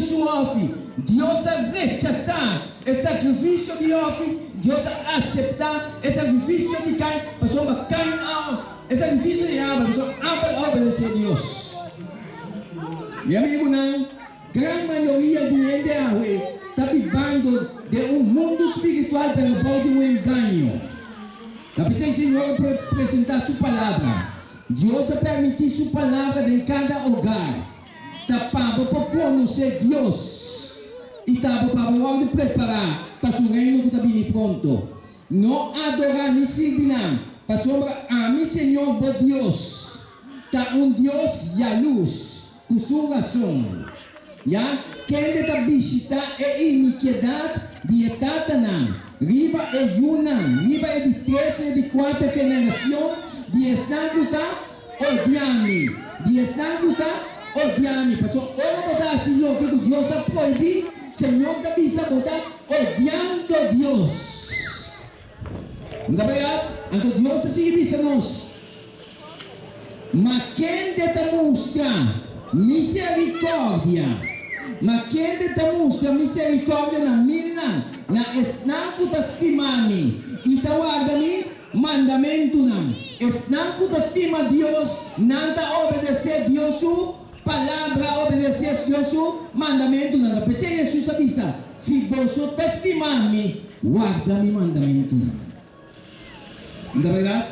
su hòfi. Dios a rechasá e sakrifisio di hòfi, Dios a aseptá e sakrifisio di Kain, pasobra Kain a e sakrifisio di Abel, pasobra Abel a obedesé Dios. Mi amigunan, gran mayoria di hende awe ta bibando den un mundu spiritual pero bou di un engaño. Ta p'esei Señor a presentá Su Palabra. Dios a permití Su Palabra den kada hogar. Ta pa bo por konosé Dios i ta bo pa bo wòrdu prepará pa Su Reino ku ta bini pronto. No adorá ni sirbi nan, pasobra Ami, Señor bo Dios, ta un Dios yalus ku Su rason. Ya, kende ta bishitá e inikiedat di e tatanan riba e yunan, riba e di tres i e di kuater generashon di esnan ku ta odia mi, di esnan ku ta odia mi. Pasobra ora bo ta hasi loke ku Dios a prohibí, Señor ta bisa bo ta odiando Dios. No ta bèrdat? Anto Dios ta sigui bisa nos. Ma kende ta mustra miserikòrdia, ma kende ta mustra miserikòrdia na milnan, na esnan ku ta stima mi i ta warda mi mandamentunan. Esnan ku ta stima Dios, nan ta obedesé Dios su palabra, obedesé Dios su mandamentunan. Ta p'esei Hesus a bisa, Si boso ta stima mi, warda mi mandamentunan. No ta bèrdat?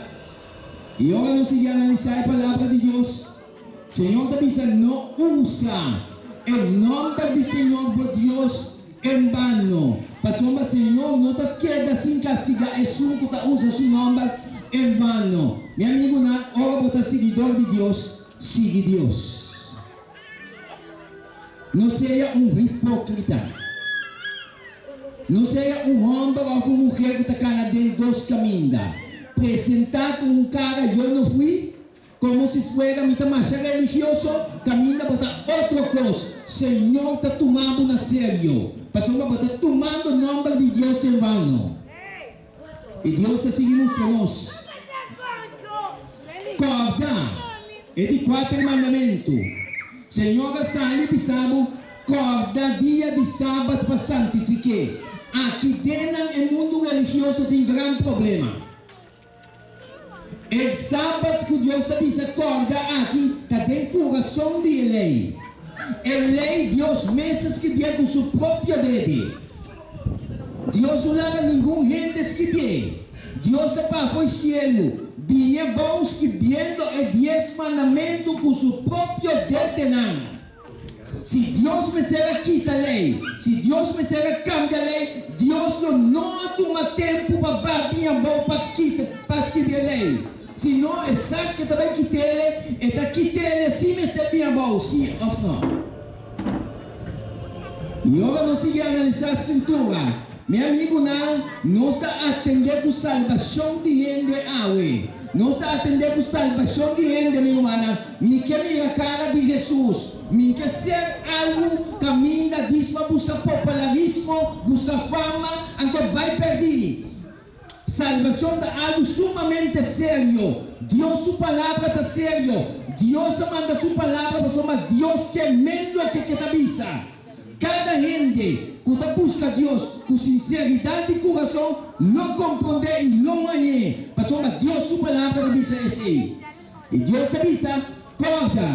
I ora nos sigui analisá e Palabra di Dios, Señor ta bisa, No usa e nòmber di Señor bo Dios en bano, pasobra Señor no ta keda sin kastigá esun ku ta usa su nòmber en bano. Mi amigunan, ora bo ta siguidor di Dios, sigui Dios. No sea un hipókrita. No sea un hòmber òf un muhé ku ta kana den dos kaminda. Presentá ku un kara yo no fui, komo si fuera mi ta masha religioso, kaminda bo ta otro kos. Señor ta tuma bo na serio, pasobra bo ta tumando nòmber di Dios en vano. I Dios ta sigui mustra nos. Kòrda e di kuater mandamentu. Señor a sali bisa bo, Kòrda dia di sabat pa santifik'é. Aki den nan e mundu religioso tin gran problema. E sabat ku Dios ta bisa kòrda aki ta den kurason di e lei. E lei Dios mes a skibié ku su propio dede. Dios no laga ningun hende skibié. Dios a baha fo'i sielu, bini abou skibiendo e Dies Mandamentu ku su propio dedenan. Si Dios mester a kita lei, si Dios mester a kambia lei, Dios lo no a tuma tempu pa baha bin abou pa kita, pa skibi e lei. Si no, e sa ke ta bai kit'ele, e ta kit'ele si mester bin abou, si òf no. I ora nos sigui analisá Skritura, mi amigunan, nos ta atendé ku salbashon di hende awe. Nos ta atendé ku salbashon di hende, mi rumannan. Mi ke mira kara di Hesus. Mi ke ser algu kaminda dis pa buska popularismo, buska fama, anto bai pèrdí. Salbashon ta algu sumamente serio. Dios su Palabra ta serio. Dios a manda su Palabra pasobra Dios ke men loke ke ta bisa. Kada hende ku ta buska Dios ku sinseridat di kurason lo komprondé i lo hañ'é, pasobra Dios su Palabra ta bisa esei. I Dios ta bisa, Kòrda!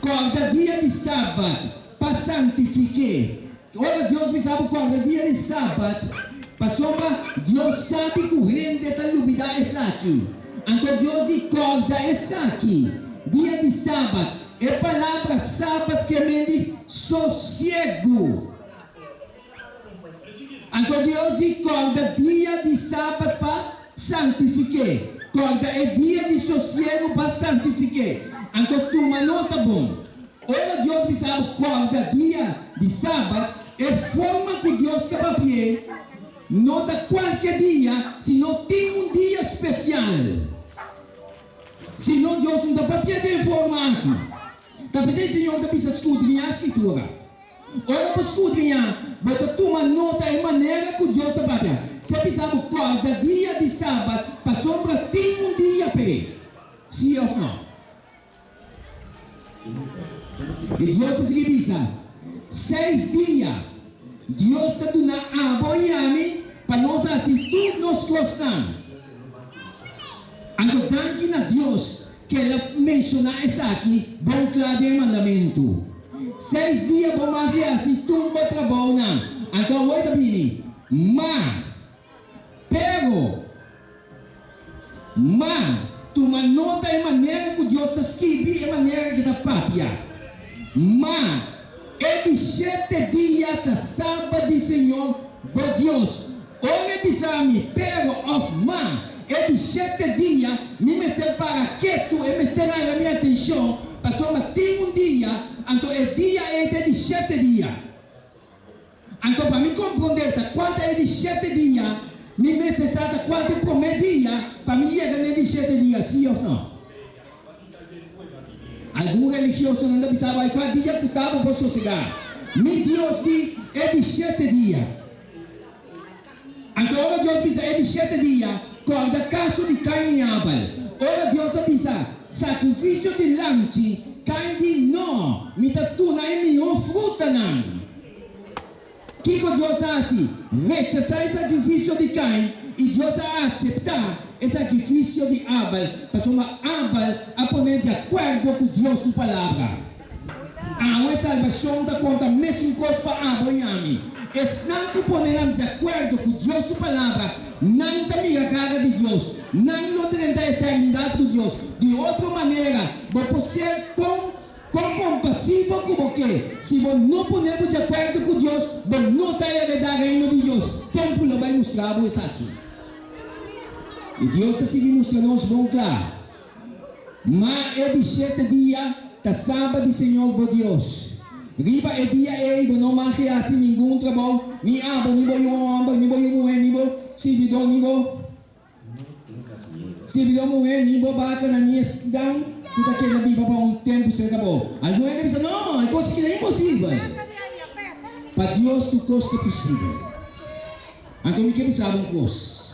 Kòrda dia di sabat pa santifik'é. Ora Dios bisa bo kòrda dia di sabat, pasobra Dios sabi ku hende ta lubidá esaki. Anto Dios di kòrda esaki, dia di sabat. E palabra sabat ke men di sosiegu. Anto Dios di kòrda dia di sabat pa santifik'é, kòrda e dia di sosiegu pa santifik'é. Anto tuma nota bon, ora Dios bisa bo kòrda dia di sabat, e forma ku Dios ta papi'é no ta kualke dia, sino tin un dia spesial. Sino Dios no ta papia den e forma aki. Ta p'esei Señor ta bisa skudriñá Skritura. Ora bo skudriñá, bo ta tuma nota e manera ku Dios ta papia. Si a bisa bo kòrda dia di sabat pasobra tin un dia p'e. Sí òf nò? I Dios ta sigui bisa, Seis dia Dios ta duna abo i ami pa nos hasi tur nos kosnan. Anto danki na Dios ku el a menshoná esaki bon kla den e mandamentu. Seis dia bo mag hasi tur bo trabounan. Anto awor e ta bini, Ma, pero, Ma, tuma nota e manera ku Dios ta skibi e manera ku e ta papia. Ma, e di shete dia ta Sabat di Señor bo Dios. Ora e bisa mi, pero òf ma, e di shete dia, mi mester para ketu, e mester hala mi atenshon, pasobra tin un dia, anto e dia ei ta e di shete dia. Anto pa mi komprondé ta kua ta e di shete dia, mi mester sa ta kua ta e promé dia pa mi yega na e di shete dia, sí òf nò? Algun religiosonan ta bisa bo, Ai kua dia ku ta bo por sosegá? Mi Dios di e di shete dia. Anto ora Dios bisa e di shete dia, kòrda kaso di Kain i Abel. Ora Dios a bisa, Sakrifisio di lamchi, Kain di, No, mi ta duna e mihó frutanan. Kiko Dios a hasi? Rechasá e sakrifisio di Kain i Dios a aseptá e sakrifisio di Abel, pasobra Abel a pon'é di akuerdo ku Dios su palabra. Awe salbashon ta konta mesun kos pa abo i ami. Esnan ku pone nan di akuerdo ku Dios su palabra, nan ta mira kara di Dios. Nan lo drenta eternidat ku Dios. Di otro manera, bo por ser kon kon kompasivo ku bo ke, si bo no pone bo di akuerdo ku Dios, bo no ta heredá Reino di Dios. Tempu lo bai mustra bo esaki. I Dios ta sigui mustra nos bon kla. Ma e di shete dia ta Sabat di Señor bo Dios. Riba e dia ei bo no mag hasi ningun trabou, ni abo, ni bo yu hòmber, ni bo yu muhé, ni bo sirbidó, ni bo sirbidó muhé, ni bo bakanan, ni esnan ku ta keda biba pa un tempu serka bo. Algun hende bisa, No, e kos aki ta imposibel. Pa Dios tur kos ta posibel. Anto mi ke bisa bo un kos.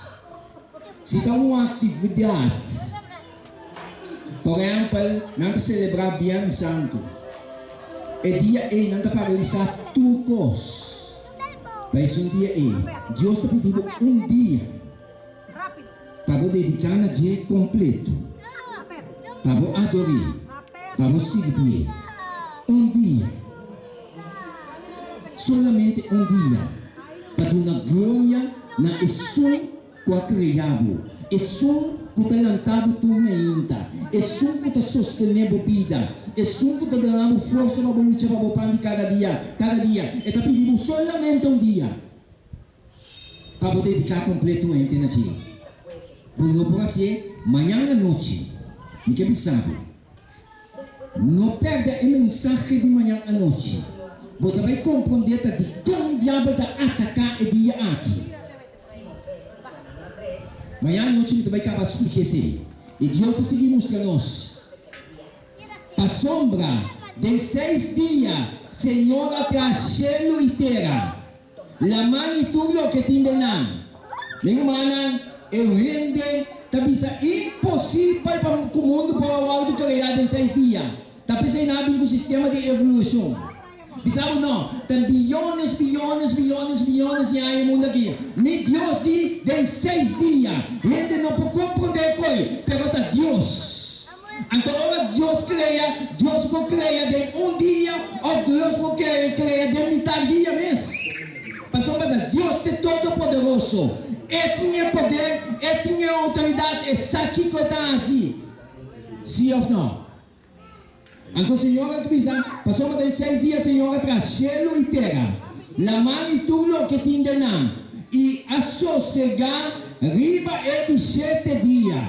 Si ta un aktividat, por ehèmpel, nan ta selebrá Bièrnè Santu. E dia ei nan ta paralisá tur kos. Pa esun dia ei, Dios ta pidi bo un dia pa bo dediká na dje kompletu, pa bo ador'é, pa bo sirbié. Un dia, solamente un dia, pa duna gloria na esun ku a krea bo, esun ku ta lanta bo tur mainta, esun ku ta sostené bo bida, esun ku ta duna bo forsa pa bo lucha pa bo pan di kada dia, kada dia. E ta pidi bo solamente un dia pa bo dediká kompletamente na dje. Bo no por hasié mañan anochi. Mi ke bisa bo. No pèrdè e mensahe di mañan anochi. Bo ta bai komprondé ta dikon diabel ta ataká e dia aki. Mañan anochi mi ta bai kaba splika esei. I Dios ta sigui mustra nos. Pasobra den seis dia Señor a traha shelu i tera, laman i tur loke tin den nan. Mi rumannan, e hende ta bisa imposibel pa ku mundu por a wòrdu kreá den seis dia. Ta p'esei nan a bin ku sistema di evolushon. Bisa bo no, ta biyones, biyones, biyones, biyones di aña e mundu aki. Mi Dios di den seis dia. Hende no por komprondé koi, pero ta Dios. Anto ora Dios krea, Dios por krea den un dia òf Dios por krea den mitar dia mes. Pasobra ta Dios t'e Todopoderoso. E tin e poder, e tin e outoridat, e sa kiko e ta hasi. Sí òf no? Anto Señor a bisa, Pasobra den seis dia Señor a traha shelu i tera, laman i tur loke tin den nan, i a sosegá riba e di shete dia.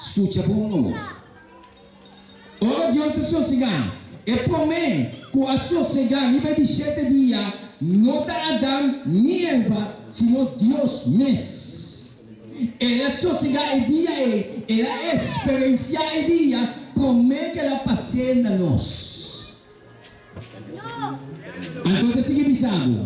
Skucha bon awor. Ora Dios a sosegá, e promé ku a sosegá riba e di shete dia no ta Adam ni Eva, sino Dios mes. El a sosegá e dia ei, el a eksperensiá e dia promé ku el a pas'é na nos. Anto ta sigui bisa bo,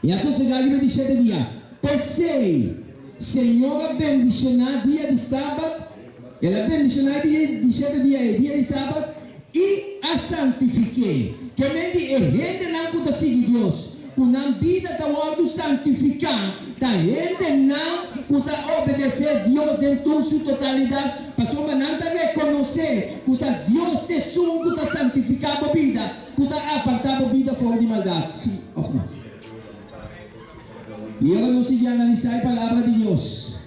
El a sosegá riba e di shete dia. P'esei, Señor a bendishoná dia di sabat, El a bendishoná e dia di shete dia ei, dia di sabat, i. a santifik'é. Ke men di e hendenan ku ta sigui Dios, ku nan bida ta wòrdu santifiká, ta hendenan ku ta obedesé Dios den tur su totalidat, pasobra nan ta rekonosé ku ta Dios ta esun ku ta santifiká bo bida, ku ta apartá bo bida for di maldat. Sí òf nò? I ora nos sigui analisá e Palabra di Dios,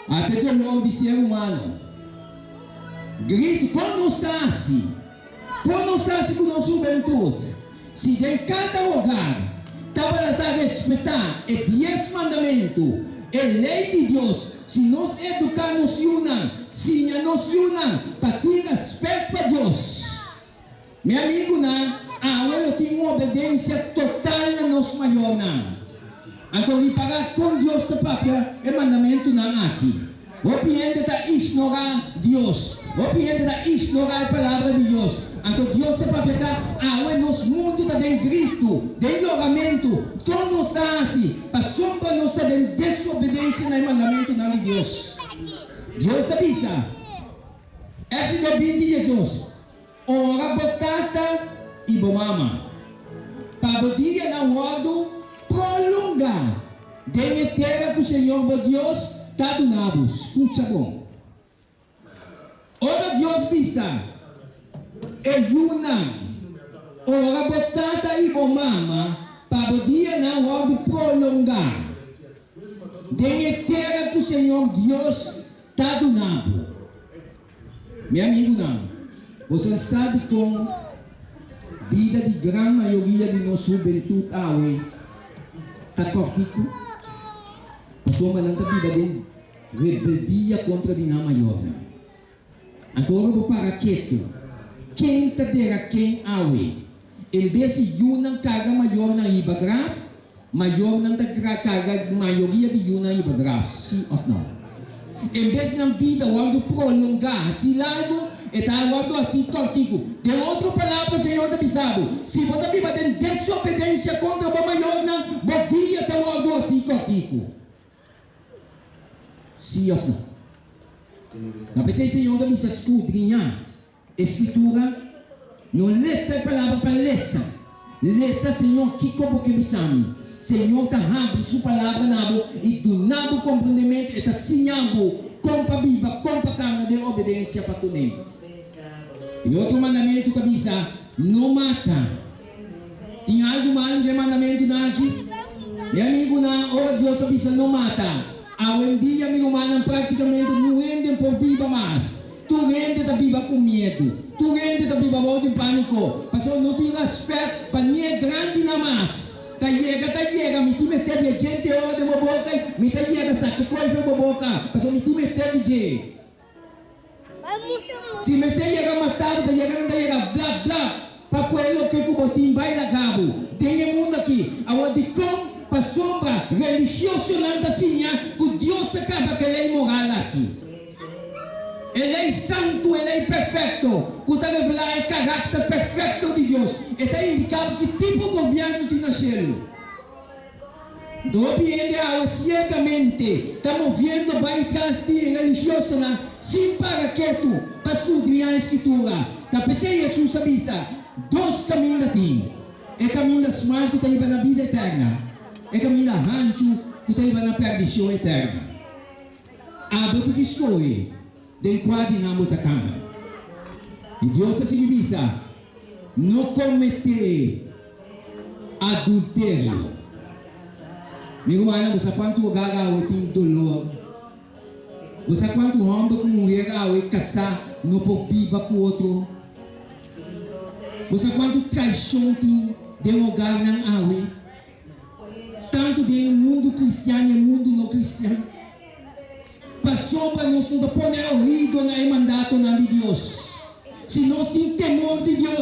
ata e dolor di ser humano. Gritu, Kon nos ta hasi? Kon nos ta hasi ku nos hubentut? Si den kada hogar tabata ta respetá e Dies Mandamentu, e lei di Dios, si nos eduká nos yunan, siña nos yunan pa tin rèspèt pa Dios, Mi amigunan, awe lo tin un obedensia total na nos mayornan. Anto ripará kon Dios ta papia e mandamentunan aki. Hopi hende ta ignorá Dios. Hopi hende ta ignorá e Palabra di Dios. Anto Dios ta papia ta, awe nos mundu ta den gritu, den yoramentu. Kon nos ta hasi? Pasobra nos ta den desobedensia na e mandamentunan di Dios. Dios ta bisa, Éxodo 20, 12. Ora bo tata i bo mama, pa bo dianan wòrdu prolongá den e tera ku señor bo Dios ta duna bo. Skucha bon. Ora Dios bisa e yunan, Ora bo tata i bo mama, pa bo dianan wòrdu prolongá den e tera ku señor Dios ta duna bo. Mi amigunan, boso a sa dikon bida di gran mayoria di nos hubentut awe ta kòrtiku? Pasobra nan ta biba den rebeldia kontra di nan mayornan. Anto ora bo para ketu, ken ta dera ken awe? En bes di yunan karga mayornan riba graf, mayornan ta karga mayoria di yunan riba graf. Sí òf nò? En bes nan bida wòrdu prolongá hasi largu, e ta wòrdu hasi kòrtiku. Den otro palabra, Señor ta bisa bo, si bo ta biba den desobedensia kontra bo mayornan, bo dia ta wòrdu hasi kòrtiku. Sí òf nò? Ta p'esei Señor ta bisa skudriñá E Scritura, No lesa e palabra pa lesa. Lesa, Señor, kico bo ke bisa mi? Señor ta habri Su palabra na bo y duna bo comprendemento, E ta siña bo con pa biba, con pa cana den obedencia pa cune. E otro mandamento ta bisa, No mata. Tin algu malu den mandamentunan aki? Mi amigunan, ora Dios a bisa no mata, awendia mi rumannan práktikamente niun hende por biba mas. Tur hende ta biba ku miedu. Tur hende ta biba bou di pániko, pasobra no tin rèspèt pa ni e grandinan mas. Ta yega ta yega, mi tin mester di e djente ora den bo boka i mi ta yega saka e koi for bo boka, pasobra mi tin mester di dje. Si mester yega mata bo ta yega nan ta yega bla bla pa koe loke ku bo tin bai laga bo den e mundu aki. Awor dikon? Pasobra religiosonan ta siña ku Dios ta kaba ku e lei moral aki. E lei santu, e lei perfekto ku ta revelá e karakter perfekto di Dios. E ta indiká bo ki tipo gobièrnu tin na shelu. Hopi hende awe siegamente ta moviendo bai tras di e religiosonan sin para ketu pa skudriñá e Skritura. Ta p'esei Hesus a bisa, Dos kaminda tin, e kaminda smal ku ta hiba na bida eterna, e kaminda hanchu ku ta hiba na pèrdishon eterna. Abo tin ki skohe den kua di nan bo ta kana. I Dios ta sigui bisa, No kometé adulterio. Mi rumannan, bo sa kuantu hogar awe tin dolor? Bo sa kuantu hòmber ku muher awe kasá no por biba ku otro? Bo sa kuantu traishon tin den hogarnan awe, tantu den e mundu kristian i e mundu no kristian? Pasobra nos no ta pone oido na e mandatonan di Dios. Si nos tin temor di Dios.